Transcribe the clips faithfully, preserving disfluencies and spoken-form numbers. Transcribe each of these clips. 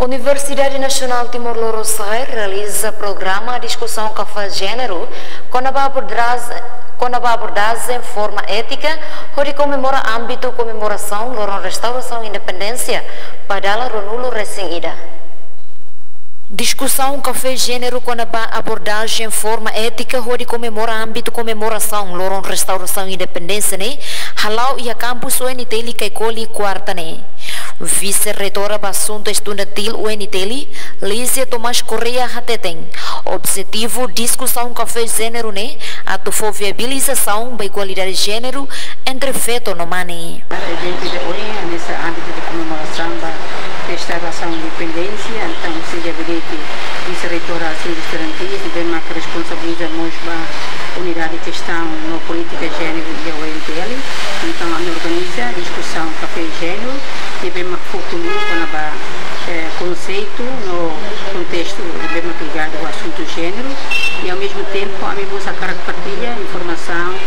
Universidade Nasionál Timor Lorosa'e realiza programa diskusaun kafé jéneru kona-ba abordajen, kona-ba abordajen forma étika, hodi komemora ámbitu komemorasaun loron restaurasaun independénsia ba dala ruanulu-resin-ida. Diskusaun kafé jéneru kona-ba abordajen forma étika hodi komemora ámbitu komemorasaun loron restaurasaun independénsia ne'e hala'o iha kampus U N T L Caicoli, kuarta ne'e. Vise-Reitora ba Asuntu Estudantíl U N T L, Lízia Tomás Correia hateten, objetivu diskusaun kafé jéneru ne'e atu fó viabilizasaun ba igualdade jéneru entre feto no mane. Eventu ida-ne'e, hanesan ámbitu de komemorasaun ba restaurasaun independénsia, entaun, husi gabinete Vise-Reitora Asuntu Estudantíl, ne'ebé mak responsabiliza mós ba unidade kestaun no polítika jéneru iha U N T L. Entaun, ami organiza diskusaun kafé jéneru, ne'ebé mak foka liu kona-ba, eh, konseitu no kontestu ne'ebé mak ligadu ho asuntu jéneru. I, ao mesmo tempo, ami mós hakarak partilla informasaun,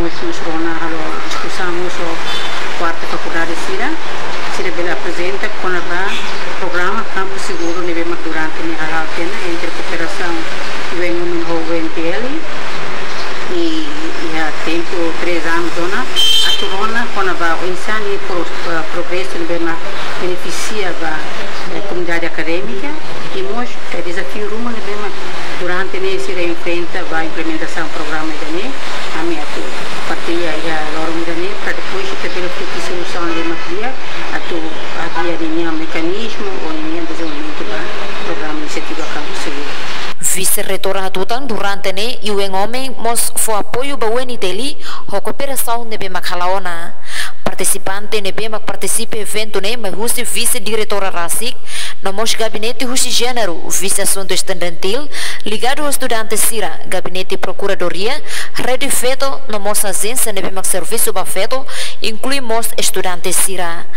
mós, mós rona halo diskusaun mós ho kuarta fakuldade sira, sira bele aprezenta kona-ba programa Kampu Seguru ne'ebé mak durante ne'e hala'o tiha ona entre kooperasaun U N Women ho U N T L. I, iha tempu três anos ona, atu rona kona-ba oinsá nia pro-, eh, progresu ne'ebé mak benefisia ba, eh, komunidade akadémika, i mós, eh, dezafiu ruma ne'ebé mak durante ne'e sira enfrenta ba implementasaun programa ida-ne'e, ami atu partilla iha loron ida-ne'e, para depois ita bele foti solusaun ne'ebé mak di'ak, atu hadi'a ninia mekanizmu ou ninia dezenvolvimentu ba programa inisiativa Kampu Seguru. Vise-Reitora hatutan durante ne'e U N Women mós fó apoiu ba U N T L ho kooperasaun ne'ebé mak hala'o ona. Partisipante ne'ebé mak partisipa eventu ne'e mai husi vise-diretora rasik, no mós gabinete husi jéneru, vise-asuntu estudantíl, ligadu ho estudante sira, gabinete prokuradoria, rede feto, no mós ajénsia ne'ebé mak servisu ba feto, inklui mós estudante sira.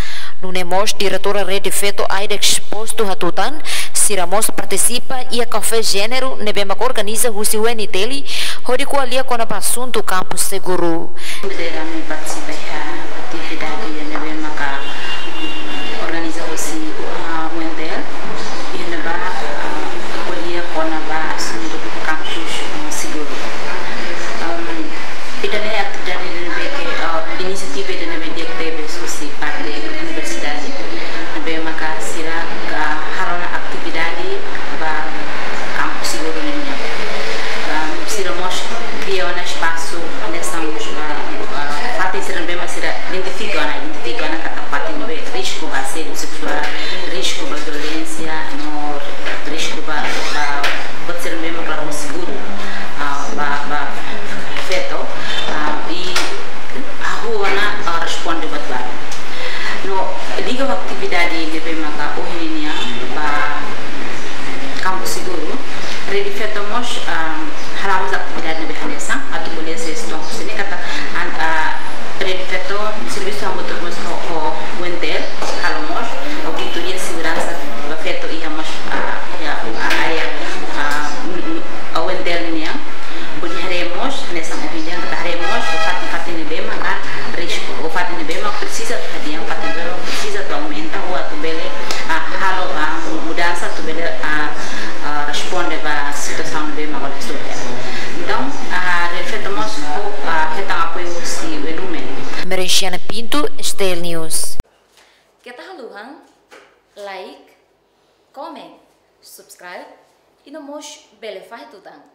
Nune'e mós diretora rede feto Aidex Postu hatutan, sira mós partisipa iha kafé jéneru ne'ebé mak organiza husi U N T L, hodi ko'alia kona-ba asuntu Kampu Seguru. Bele ami partisipa iha atividade ne'ebé maka organiza husi, ah, U N T L, iha ne'ebá, ah, ko'alia kona-ba asuntu Kampu Seguru. Am, ida-ne'e atividade ne'ebé ke, ah, inisiativa ida ne'ebé di'ak tebes husi parte universidade, ne'ebé maka sira halo ona atividade ba Kampu Seguru nian. Am, sira mós kria ona espasu hanesan, ah, ah, fatin sira ne'ebé mak sira identifika ona, identifika ona katak fatin ne'ebé risku ba asédiu seksuál, risku ba violénsia, no risku ba, ba, ba sira ne'ebé mak la seguru, ah, ba, ba feto, ah, i hahú ona, ah, responde buat balu. No liga ho atividade ne'ebé maka ohin nian ba Kampu Seguru, Rede Feto mós, ah, halo mós atividade ne'ebé hanesan, atu ko'alia situasaun sira-ne'e katak, an-, ah, Rede Feto servisu hamutuk mós ho, ho U N T L, halo mós auditoria seguransa ba feto iha mós, ah, iha, ah, área, ah, U N T L nian. Hodi haree mós, hanesan ohin dehan katak haree mós, fatin-fatin ne'ebé maka risku, ou fatin ne'ebé mak presiza atu hadi'a, fatin ne'ebé mak presiza atu aumenta, ou atu bele, ah, halo, ah, mudansa, atu bele, ah, ah, responde ba situasaun ne'ebé mak ohin soe. Entaun, ah, Rede Feto mós, ah, hetan apoiu husi U N Women. Merenciana Pinto, S T L News. Keta haluha like, comment, subscribe, i no mós bele fahe tutan.